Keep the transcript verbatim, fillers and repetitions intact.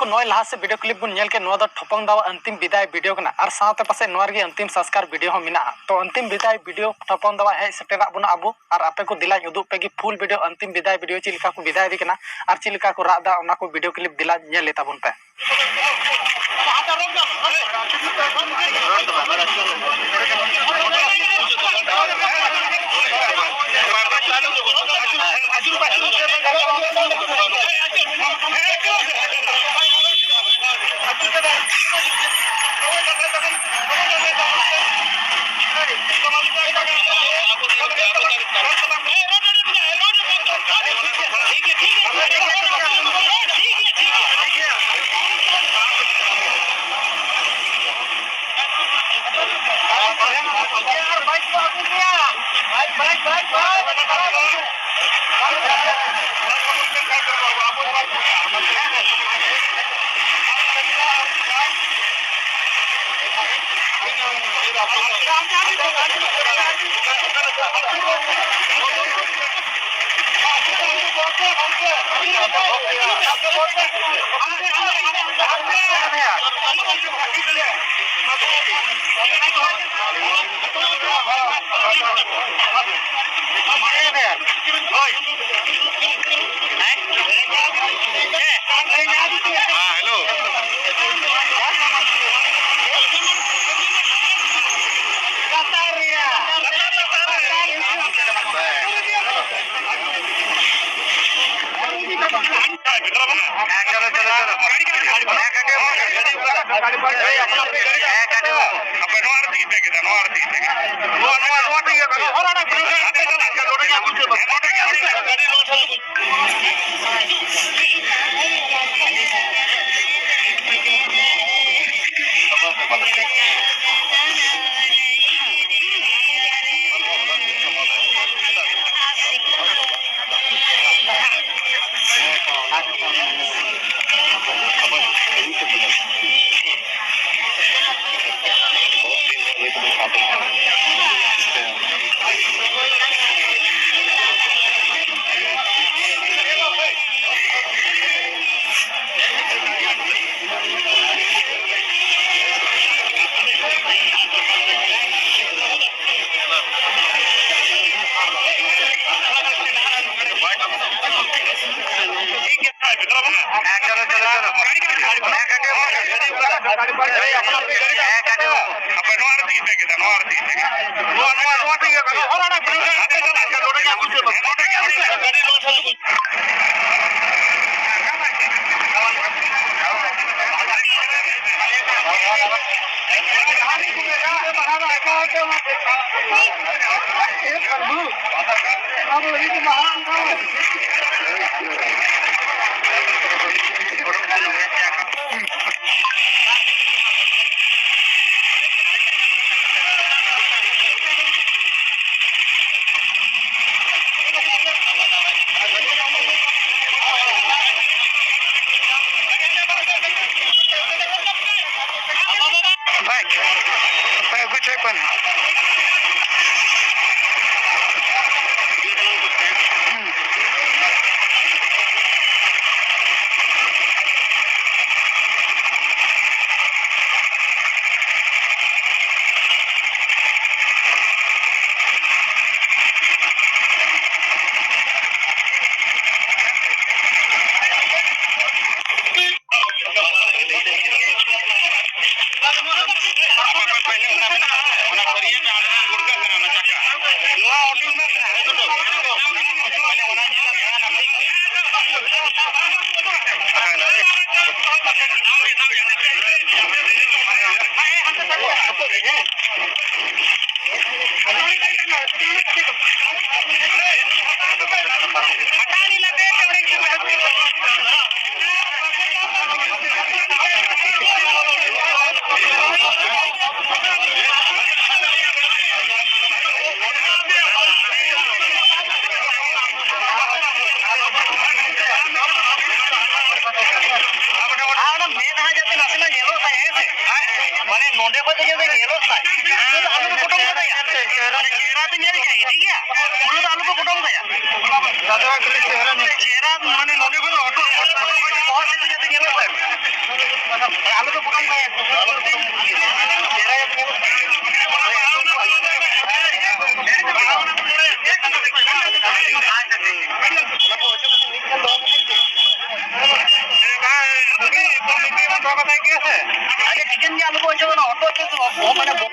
ᱱᱚᱜᱼᱚᱭ ᱞᱟᱦᱟ ᱥᱮᱫ video clip ᱵᱚᱱ ᱧᱮᱞ ᱠᱮᱫ, ᱱᱚᱣᱟ ᱫᱚ ᱴᱷᱚᱯᱚᱝ ᱫᱟᱣᱟᱜ ᱚᱱᱛᱤᱢ ᱵᱤᱫᱟᱭ video ᱠᱟᱱᱟ, ᱟᱨ ᱥᱟᱶᱛᱮ ᱯᱟᱥᱮᱡ ᱱᱚᱣᱟ ᱨᱮᱜᱮ ᱚᱱᱛᱤᱢ ᱥᱚᱝᱥᱠᱟᱨ video ᱦᱚᱸ ᱢᱮᱱᱟᱜᱼᱟ᱾ ᱛᱚ ᱚᱱᱛᱤᱢ ᱵᱤᱫᱟᱭ video ᱴᱷᱚᱯᱚᱝ ᱫᱟᱣᱟᱜ ᱦᱮᱡ ᱥᱮᱴᱮᱨᱟᱜ ᱵᱚᱱᱟ ᱟᱵᱚ, ᱟᱨ ᱟᱯᱮ ᱠᱚ ᱫᱮᱞᱟᱧ ᱩᱫᱩᱜ ᱯᱮ ᱜᱮ full video, ᱚᱱᱛᱤᱢ ᱵᱤᱫᱟᱭ video ᱪᱮᱫ ᱞᱮᱠᱟ ᱠᱚ ᱵᱤᱫᱟᱭ ᱫᱮ ᱠᱟᱱᱟ ᱟᱨ ᱪᱮᱫ ᱞᱮᱠᱟ ᱠᱚ ᱨᱟᱜ ᱮᱫᱟ, ᱚᱱᱟ ᱠᱚ video clip ᱫᱮᱞᱟ ᱧᱮᱞ ᱞᱮ ᱛᱟᱵᱚᱱ ᱯᱮ᱾ ᱦᱮᱸ, ᱠᱟᱹᱴᱤᱡ᱾ ᱦᱮᱸ, ᱠᱟᱹᱴᱤᱡ᱾ ᱦᱟᱯᱮ, ᱱᱚᱣᱟ ᱨᱮ ᱛᱤ ᱛᱮᱜᱮ, ᱱᱚᱣᱟ ᱨᱮ ᱛᱤ ᱛᱮᱜᱮ᱾ ᱱᱚᱣᱟ, ᱱᱚᱣᱟ, ᱱᱚᱣᱟ ᱛᱮᱜᱮ ᱜᱟᱱᱚᱜᱼᱟ᱾ ᱦᱟᱯᱮ, ᱦᱟᱯᱮ, ᱦᱟᱯᱮ, ᱱᱚᱰᱮ ᱜᱮ ᱟᱹᱜᱩ ᱪᱚ ᱢᱮ, ᱱᱚᱰᱮ ᱜᱮ ᱟᱹᱜᱩ ᱪᱚ ᱢᱮ᱾ ᱵᱟᱭ, ᱵᱟᱭ ᱟᱹᱜᱩ ᱦᱚᱪᱚᱭᱮᱫ ᱠᱚᱣᱟ ᱱᱟᱦᱟᱜ᱾ ᱟᱨ ᱚᱱᱟ ᱢᱮᱫᱦᱟ ᱡᱟᱛᱮ ᱱᱟᱥᱮᱱᱟᱜ ᱧᱮᱞᱚᱜ ᱛᱟᱭ, ᱦᱮᱸ ᱥᱮ? ᱢᱟᱱᱮ ᱱᱚᱸᱰᱮ ᱠᱷᱚᱡ ᱫᱚ ᱡᱟᱛᱮ ᱧᱮᱞᱚᱜ ᱛᱟᱭ, ᱯᱩᱨᱟᱹ ᱫᱚ ᱟᱞᱚ ᱯᱮ ᱯᱚᱴᱚᱢ ᱠᱟᱛᱟᱭᱟ᱾ ᱢᱟᱱᱮ ᱪᱮᱦᱨᱟ ᱛᱮ ᱧᱮᱞ ᱠᱟᱭ, ᱴᱷᱤᱠ ᱜᱮᱭᱟ? ᱯᱩᱨᱟᱹ ᱫᱚ ᱟᱞᱚ ᱯᱮ ᱯᱚᱴᱚᱢ ᱠᱟᱭᱟ᱾ ᱫᱟᱫᱟ ᱠᱷᱟᱹᱞᱤ ᱪᱮᱦᱨᱟ ᱧᱮᱞ᱾ ᱪᱮᱦᱨᱟ ᱢᱟᱱᱮ ᱱᱚᱸᱰᱮ ᱠᱷᱚᱡ ᱫᱚ ᱦᱚᱴᱚᱜ, ᱦᱚᱴᱚᱜ ᱠᱷᱚᱡ ᱫᱚ ᱵᱚᱦᱚᱜ ᱥᱮᱫ ᱫᱚ ᱡᱟᱛᱮ ᱧᱮᱞᱚᱜ ᱛᱟᱭ᱾ ᱢᱟᱱᱮ ᱟᱞᱚ ᱯᱮ ᱯᱚᱴᱚᱢ ᱠᱟᱭᱟ᱾ ᱪᱮᱦᱨᱟ ᱧᱮᱞ᱾ ᱠᱟᱛᱷᱟ ᱜᱮ ᱥᱮ? ᱟᱜᱮ ᱴᱷᱤᱠᱟᱹᱱ ᱜᱮ ᱟᱞᱚ ᱠᱚ ᱚᱪᱚᱜᱟ, ᱚᱱᱟ ᱚᱴᱳ ᱪᱮᱫ ᱫᱚ ᱵᱟᱝ, ᱵᱚᱦᱚᱜ ᱢᱟᱱᱮ ᱵᱚᱦᱚᱜ᱾